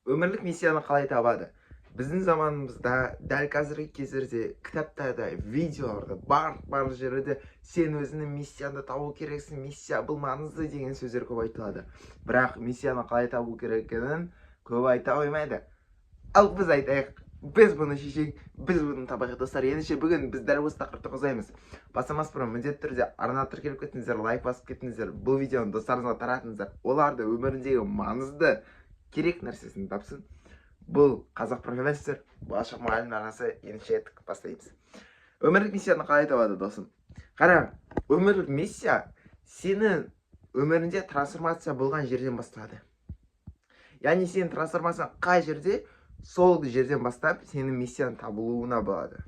Өмірлік миссияны қалай табады? Біздің заманымызда, дәл қазіргі кездерде кітаптарда, видеоларда, барлық жерде сен өзіңнің миссияңды табу керексің, миссия бұл маңызды деген сөздер көп айтылады. Бірақ миссияны қалай табу керек екенін көп айта қоймайды. Ал біз айтайық, біз бұны шешейік, біз бұны табайық, достар. Ендеше, бүгін біз дәл осы тақырыпты қозғаймыз. Бастамас бұрын міндетті түрде арнаға тіркеліп кетіңіздер, лайк басып кетіңіздер, бұл видеоны достарыңызға таратыңыздар, олар да өміріндегі маңызды, керек нәрсесін тапсын. Бұл Қазақ профессор, Болашақ мұғалім арнасы. Ендеше, бастаймыз. Өмірлік миссияны қалай табады, досым? Қара, өмірлік миссия сенің өміріңде трансформация болған жерден басталады. Яғни сенің трансформацияң қай жерде, сол жерден бастап сенің миссияң табылуына болады.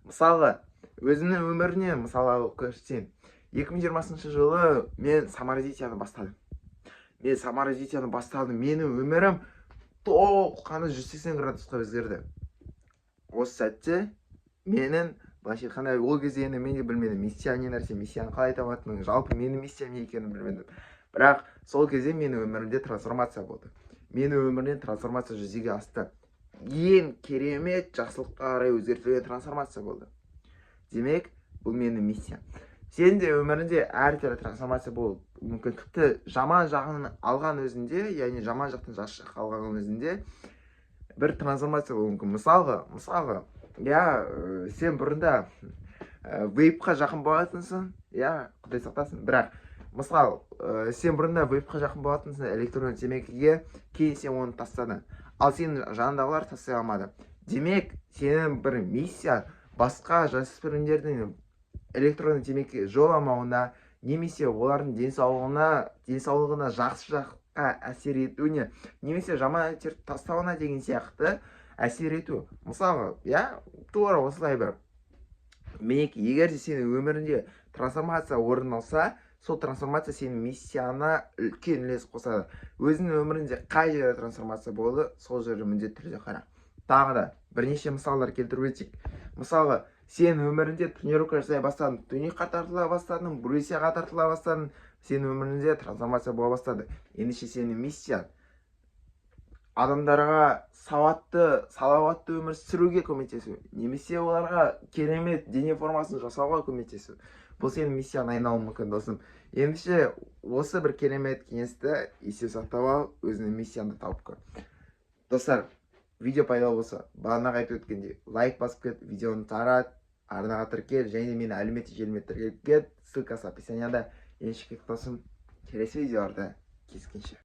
Мысалға, өзімнің өмірімнен мысал алып көрсетейін. 2020 жылы мен саморазвитияны бастадым. Мен саморазвитияны бастадым, менің өмірім толыққанды 180 градусқа өзгерді. Осы сәтте менің, былайша айтқанда, ол кезде енді мен де білмедім миссия не нәрсе, миссияны қалай табатынын, жалпы менің миссиям не екенін білмедім. Бірақ сол кезде менің өмірімде трансформация болды, менің өмірімде трансформация жүзеге асты, ең керемет, жақсылыққа қарай өзгертілген трансформация болды. Демек, бұл менің миссиям. Сенің де өміріңде әртүрлі трансформация болуы мүмкін. Тіпті жаман жағын алған өзінде, яғни жаман жақтан жақсы жаққа алған өзінде бір трансформация болуы мүмкін. Мысалға, иә, сен бұрында вейпқа жақын болатынсың, иә, құдай сақтасын. Бірақ мысал, сен бұрында вейпқа жақын болатынсың, электронды темекіге, кейін сен оны тастадың, ал сенің жаныңдағылар тастай алмады. Демек, сенің бір миссия басқа жасөспірімдердің электронды темекіге жоламауына немесе олардың денсаулығына жақсы жаққа әсер етуіне немесе жаман әдеттерді тастауына деген сияқты әсер ету. Мысалға, иә, тура осылай бір. Мінекей, егер де сенің өміріңде трансформация орын алса, сол трансформация сенің миссияңа үлкен үлес қосады. Өзіңнің өміріңде қай жерде трансформация болды, сол жерде міндетті түрде қара. Тағы да бірнеше мысалдар келтіріп өтейік. Мысалға, сен өміріңде тренировка жасай бастадың, турникқа тартыла бастадың, брусьяға тартыла бастадың, сенің өміріңде трансформация бола бастады. Ендеше, сенің миссияң адамдарға сауатты, салауатты өмір сүруге көмектесу немесе оларға керемет дене формасын жасауға көмектесу. Бұл сенің миссияңа айналуы мүмкін, досым. Ендеше, осы бір керемет кеңесті есте сақтап ал, өзіңнің миссияңды тауып көр. Достар, видео пайдалы болса, бағанағы айтып өткендей, лайк басып кет, видеоны тарат, арнаға тіркел және де менің әлеуметтік желіме тіркеліп кет, ссылкасы описанияда. Ендеше, досым, келесі видеоларда кездескенше.